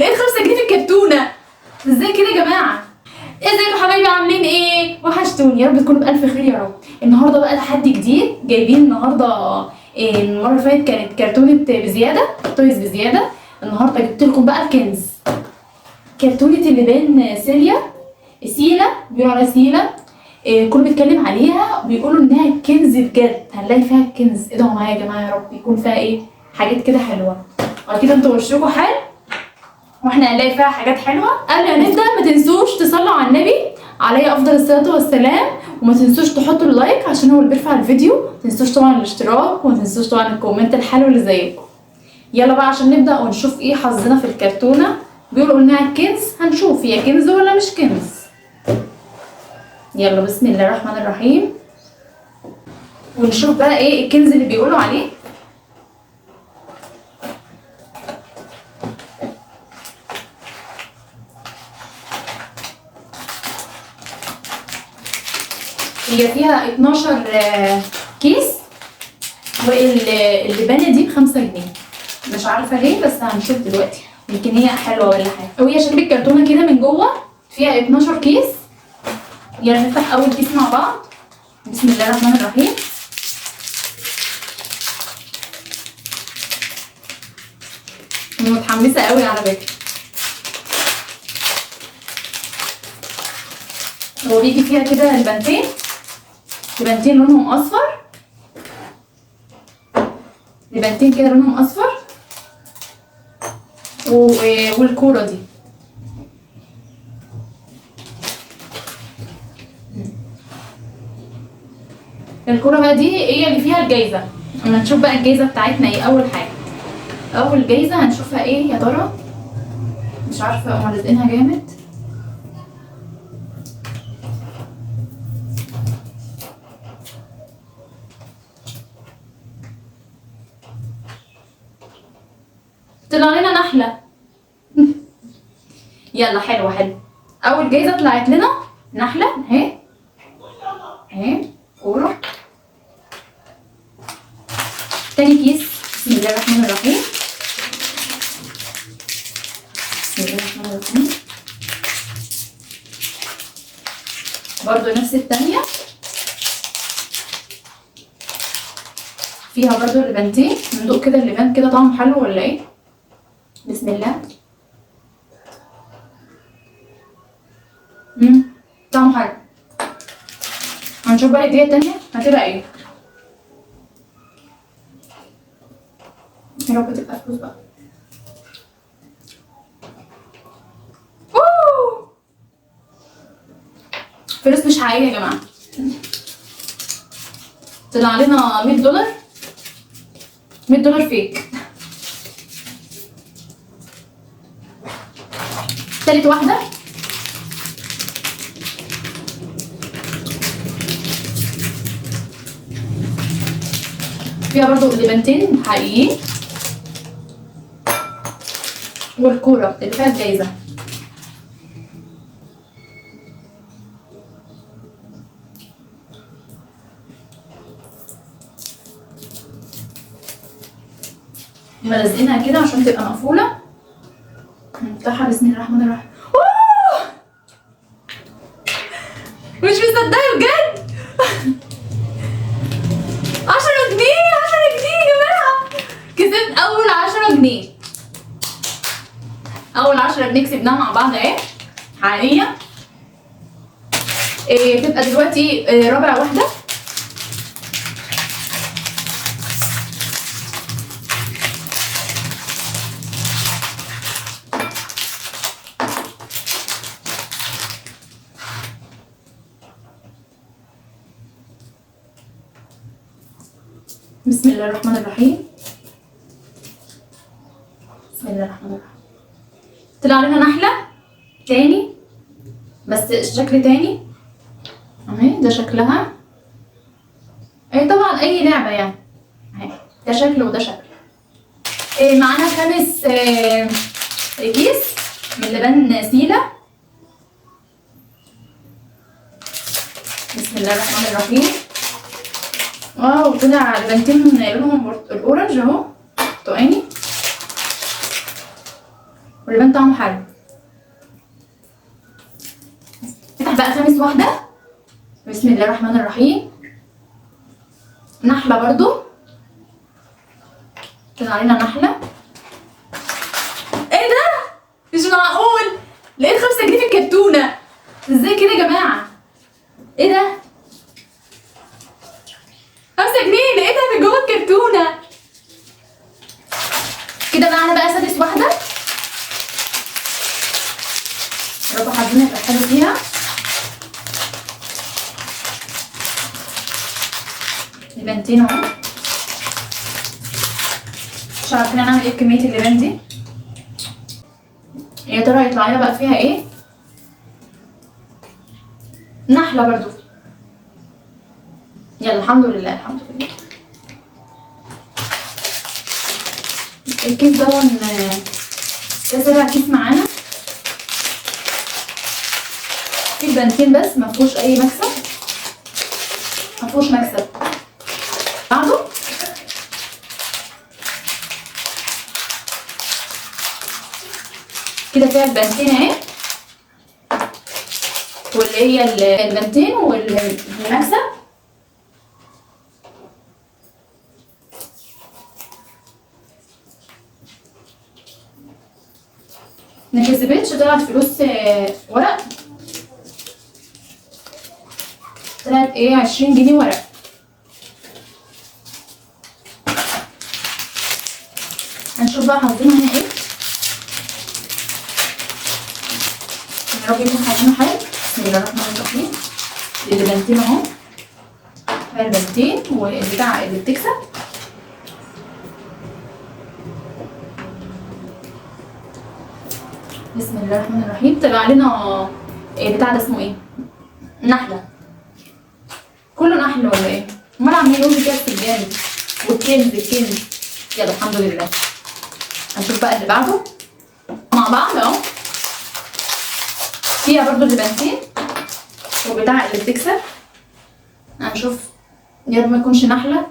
لقيت 5 جنيه في الكرتونه. ازاي كده يا جماعة؟ ازيكم حبايبي، عاملين ايه؟ وحشتوني، يا رب تكونوا بالف خير يا رب. النهارده بقى تحدي جديد جايبين النهارده. المرة اللي فاتت كانت كرتونة بزيادة، toys بزيادة. النهارده جبت لكم بقى الكنز، كرتونة اللبان سيليا، سيلا بيقولوا عليها سيلا. كله بيتكلم عليها، بيقولوا انها كنز بجد، هنلاقي فيها كنز. ادعوا معايا يا جماعة يا رب يكون فيها ايه، حاجات كده حلوة. واكيد انتوا وشكوا حلو واحنا هنلاقي فيها حاجات حلوة. قبل ما نبدا ما تنسوش تصلوا على النبي عليه افضل الصلاة والسلام، وما تنسوش تحطوا ال like عشان هو اللي بيرفع الفيديو، ما تنسوش طبعا الاشتراك، وما تنسوش طبعا ال comment الحلو اللي زيكم. يلا بقى عشان نبدا ونشوف ايه حظنا في الكرتونه. بيقولوا انها كنز، هنشوف هي كنز ولا مش كنز. يلا بسم الله الرحمن الرحيم، ونشوف بقى ايه الكنز اللي بيقولوا عليه. هي فيها 12 كيس، واللبانه دي ب5 جنيه، مش عارفه ليه بس هنشوف دلوقتي، يمكن هي حلوة ولا حاجة. وهي شكل الكرتونه كده من جوه، فيها 12 كيس. يلا نفتح اول كيس مع بعض. بسم الله الرحمن الرحيم. متحمسة قوي على فكرة. هو بيجي فيها كده لبنتين، لبنتين لونهم اصفر، لبنتين كده لونهم اصفر، والكوره دي. الكورة بقى دي هي اللي فيها الجايزة. اما نشوف بقى الجايزة بتاعتنا ايه. اول حاجة، اول جايزة هنشوفها ايه يا ترى؟ مش عارفه، هما لازقينها جامد. طلع لنا نحله. يلا حلوة حلوة. اول جايزة طلعت لنا نحله اهي، اهي كورة. تاني كيس، بسم الله الرحمن الرحيم، بسم الله الرحمن الرحيم. برضو نفس التانية، فيها برضو اللبنتين. ندوق كده اللبان كده طعمه حلو ولا ايه؟ بسم الله. طعمه حلو. هنشوف بقى الهدية التانية هتبقى ايه. يا رب تبقى فلوس بقى. اوه، فلوس مش حقيقية يا جماعة. طلع لنا 100 دولار، 100 دولار فيك. تالت واحدة، فيها برضو لبنتين حقيقيين، والكورة اللي فيها الجايزة. ملزقينها كده عشان تبقى مقفولة. نفتحها. بسم الله الرحمن الرحيم. أوه! مش مصدقة بجد. 10 جنيه، 10 جنيه يا جماعة. كسبت أول 10 جنيه، أول 10 جنيه كسبناها مع بعض اهي، حقيقية. إيه تبقى دلوقتي إيه رابع واحدة. بسم الله الرحمن الرحيم، بسم الله الرحمن الرحيم. طلع لنا نحلة تاني بس شكل تاني اهي، ده شكلها اهي، طبعا اي لعبة يعني اهي، ده شكل وده شكل. إيه معانا 5 كيس من لبان سيلا. بسم الله الرحمن الرحيم. واو، طلع لبنتين لونهم ال orange اهو، برتقاني. واللبان طعمه حلو. نفتح بقى خامس واحدة. بسم الله الرحمن الرحيم. نحله برضو، طلع علينا نحله. ايه ده؟ مش معقول، لقيت 5 جنيه في الكرتونه. ازاي كده يا جماعة؟ ايه ده؟ 5 جنيه لقيتها في جوه الكرتونه. كده معانا بقى سادس واحدة، يا رب حظنا يبقى حلو فيها. لبنتين اهو، مش عارفين هنعمل ايه بكمية اللبان دي، يا ترى هيطلع لنا بقى فيها ايه؟ نحله برضو. يلا الحمد لله الحمد لله. الكيس ده ده سابع كيس معانا، في البنتين بس مفيهوش اي مكسب، مفيهوش مكسب. بعده كده فيها البنتين اهي، واللي هي البنتين والمكسب. ما كسبتش، طلعت فلوس ورق، طلعت ايه 20 جنيه ورق. هنشوف بقى حظنا هنا ايه، يا رب يكون حظنا حلو. بسم الله الرحمن الرحيم. اللبنتين اهو، البنتين والبتاع اللي بتكسب. بسم الله الرحمن الرحيم. طلع لنا بتاع ده اسمه ايه؟ نحله. كله نحل ولا ايه؟ امال عاملين يقولوا كده في الجانب والكنز الكنز. يلا الحمد لله. هنشوف بقى اللي بعده مع بعض اهو. فيها برضو اللبنتين وبتاع اللي بتكسب. هنشوف يا رب ما يكونش نحله.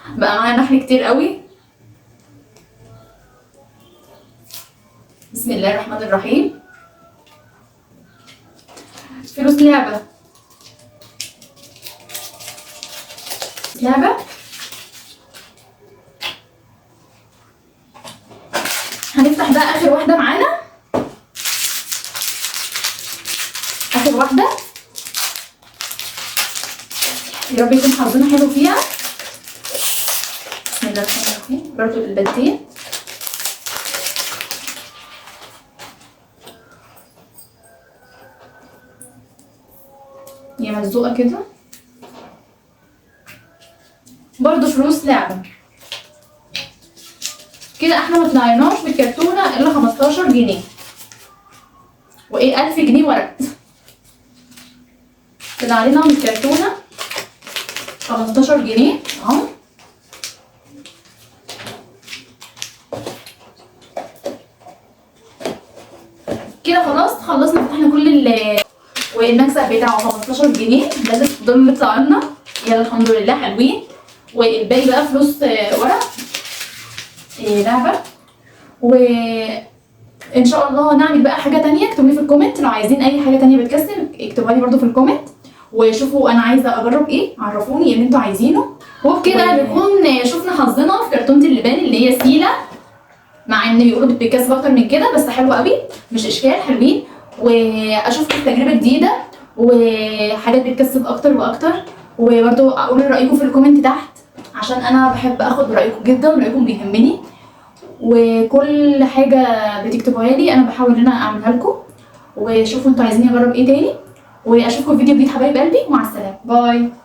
بقى معايا نحل كتير قوي. بسم الله الرحمن الرحيم. فلوس لعبة، لعبة. هنفتح بقى آخر واحدة معانا، آخر واحدة، يا رب يكون حظنا حلو فيها. بسم الله الرحمن الرحيم. برضو البنتين. هي ملزوقة كده برضو فلوس لعبة. كده احنا ما طلعناش بالكرتونة الا 15 جنيه وايه 1000 جنيه ورق. طلع علينا من الكرتونة 15 جنيه اهو. كده خلاص خلصنا، فتحنا كل والمكسب بتاعه 15 جنيه ده دول اللي طلع لنا. يلا الحمد لله حلوين. والباقي بقى فلوس ورق لعبه. وان شاء الله نعمل بقى حاجة تانية. اكتبوا لي في ال comment لو عايزين اي حاجة تانية بتكسب، اكتبوها لي برده في ال comment، وشوفوا انا عايزه اجرب ايه، عرفوني ايه اللي انتوا عايزينه. وبكده نكون شفنا حظنا في كرتونة اللبان اللي هي سيله، مع ان بيقولوا بتكسب اكتر من كده، بس حلوة قوي مش اشكال، حلوين. واشوفكم في تجربه جديدة وحاجات بتكسب اكتر واكتر. وبرده قولوا رايكم في ال comment تحت، عشان انا بحب اخد رايكم جدا، رايكم بيهمني، وكل حاجة بتكتبوها لي انا بحاول ان انا اعملها لكم. وشوفوا انتوا عايزين اجرب ايه تاني. واشوفكم في فيديو جديد حبايب قلبي، ومع السلامة، bye.